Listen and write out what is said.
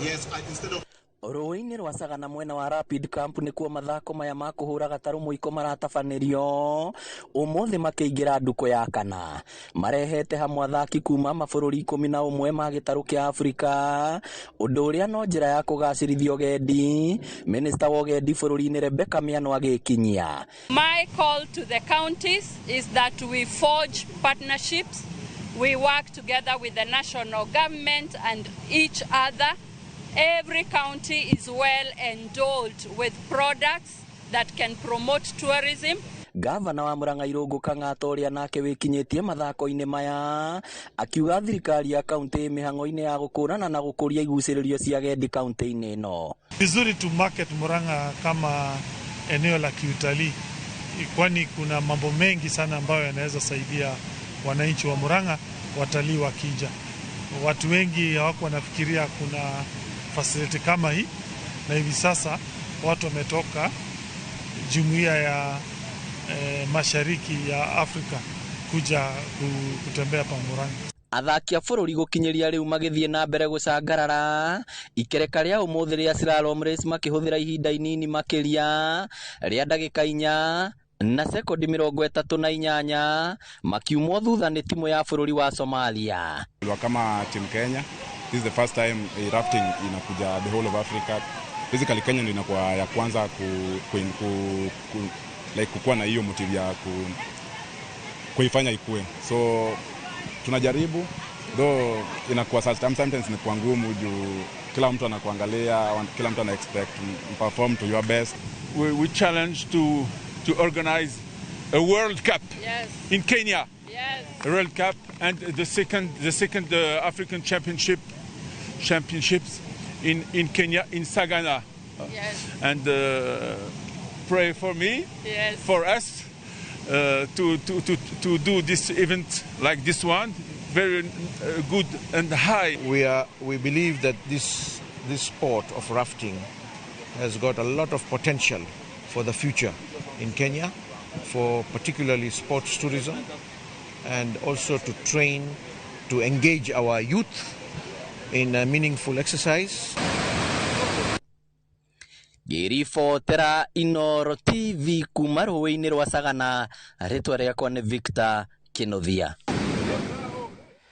Yes, instead of Rũĩ-inĩ rwa Sagana mwena wa Rapid Camp nĩkuo mathako maya ma kũhũra gatarũ mũiko maratabanĩrio ũmũthĩ makĩingĩra ndukũ ya kana. Marehete hamwe athaki kuma mabũrũri 11 ma gĩtarũ kĩa Afrika, ũndũ ũrĩa no njĩra ya kũgacĩrithia ũgendi. Minista wa ũgendi bũrũri-inĩ Rebecca Miano agĩkinyia. My call to the counties is that we forge partnerships, we work together with the national government and each other. Every county is well endowed with products that can promote tourism. Gavana wa Murang'a Irũngũ Kang'ata ũrĩa nake wĩkinyĩtie mathako-inĩ maya akiuga thirikari ya kaunti mĩhang'o-inĩ ya gũkũrana na gũkũria igucĩrĩrio cia agendi kaunti-inĩ ĩno. Vizuri tu market Murang'a kama eneo la kiutalii, kwani kuna mambo mengi sana ambayo yanaweza saidia wananchi wa Murang'a watalii wakija. Watu wengi hawako wanafikiria kuna facility kama hii, na hivi sasa watu wametoka jumuiya ya mashariki ya Afrika kuja kutembea pa Murang'a. Athaki a bũrũri gũkinyĩria rĩu magĩthiĩ na mbere gũcangarara ikereka rĩa ũmũthĩ rĩa slalom race makĩhũthĩra ihinda inini makĩria rĩa ndagĩka 4 na sekondi 38 makiumwo thutha nĩ timu ya bũrũri wa Somalia. Kama team Kenya, this is the first time rafting inakuja the whole of Africa. Basically Kenya ndio inakuwa ya kwanza like kukuwa na hiyo motive ya kuifanya ikue. So tunajaribu, though inakuwa sometimes inakuwa ngumu juu kila mtu anakuangalia, kila mtu ana expect perform to your best. We challenge to organize a World Cup. Yes. In Kenya. Yes. A World Cup and the second African Championships in Kenya, in Sagana. And pray for me, for us, to do this event like this one, very good and high. We believe that this sport of rafting has got a lot of potential for the future in Kenya, for particularly sports tourism, and also to train, to engage our youth in a meaningful exercise. Ngĩribotera Inooro TV kuma rũĩ-inĩ rwa Sagana, rĩtwa rĩakwa nĩ Victor Kĩnuthia.